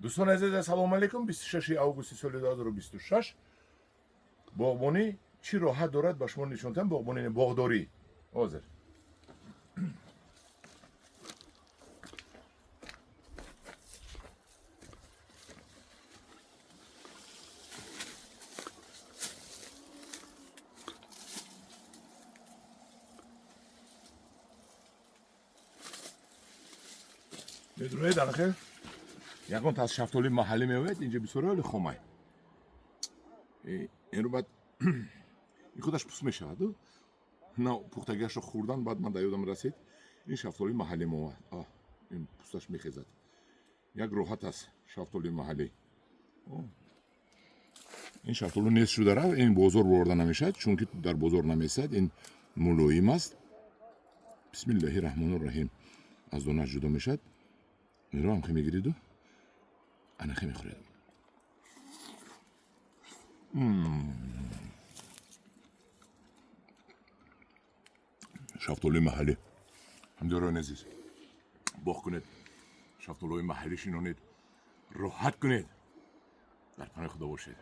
Дӯстони азиз, ассалому алайкум. 26 августи соли 2026. Боғбонӣ чӣ роҳат дорад, ба шумо нишон дам. Боғбонӣ не, боғдорӣ. Ҳозир медуроед, анахел ягон та аз шафтолии маҳаллӣ меояд. Инҷа бисёр оли хомай. Инро баъд ин худаш пӯст мешаваду на пухтагиашро хӯрдан. Баъд ман дар ёдам расид, ин шафтолии маҳаллӣ мо, ин пӯсташ мехезад. Як роҳат аст шафтолии маҳаллӣ. Ин шафтолу нест шуда рафт. Ин бозор бурда намешавад, чунки дар бозор намесад. Ин мулоим аст. Бисмиллаҳи раҳмону раҳим. Аз донаш ҷудо мешавад. Инро ҳам хе мегириду анахе мехӯред. Шафтолуи маҳаллӣ. Ҳамдиёрони азиз, боғ кунед, шафтолуҳои маҳаллӣ шинонед, роҳат кунед. Дар паноҳи Худо бошед.